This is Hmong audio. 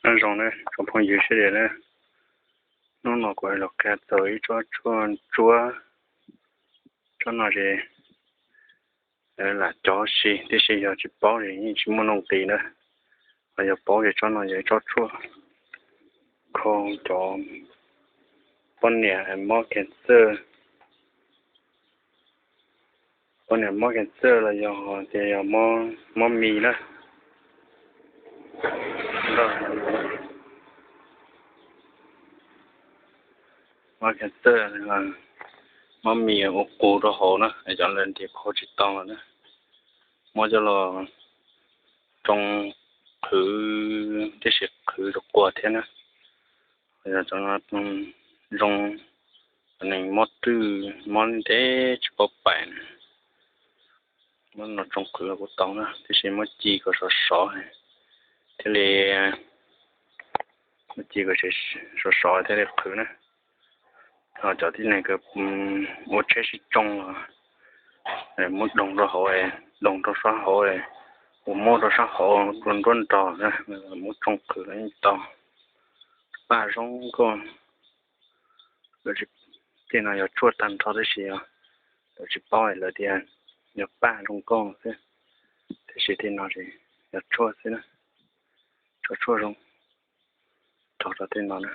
Nyob zoo na tsoom phooj ywg sawv daws na, hnub no kuv los qhia txog ib tsob tshuaj ntsuab. Tsob no ces lam cov si, tiam sis yog tsis paub ces yeej tsis muaj nuj nqis na. Ho yog paub ces tsob no yog ib tsob tshuaj kho cov poj niam mob cancer, poj niam mob cancer los yog tias yog mob mis na. Mob cancer, mob mis ua qus rau hauv na, cov ntawd nrhiav kho tsis tau lawm na. Muab coj los tsoo qhwv, tiam sis qhwv rau quas thiab na. Yog cov no zoo, cov neeg mob rwj mob ntev tsis paub pais na, muab no tsoo qhwv los kuj tau na, tiam sis muab ci kom sov sov thiaj li, muab ci kom sov sov thiaj li qhwv na. Ho cov tib neeg ua tsheb sib tsoo los muab doog rau hauv, doog rau sab hauv, ua muab rau sab hauv rau nruab nrog na, muab tsoo qhwv los yeej tau. Paj zoo nkauj. Tej no yog tshuaj tag nrho tab sis lawv tsis paub lawv tias yog paj zoo nkauj xwb, tiam sis tej no yog tshuaj xwb na. Tsob tshuaj zoo, rau rau tej no na.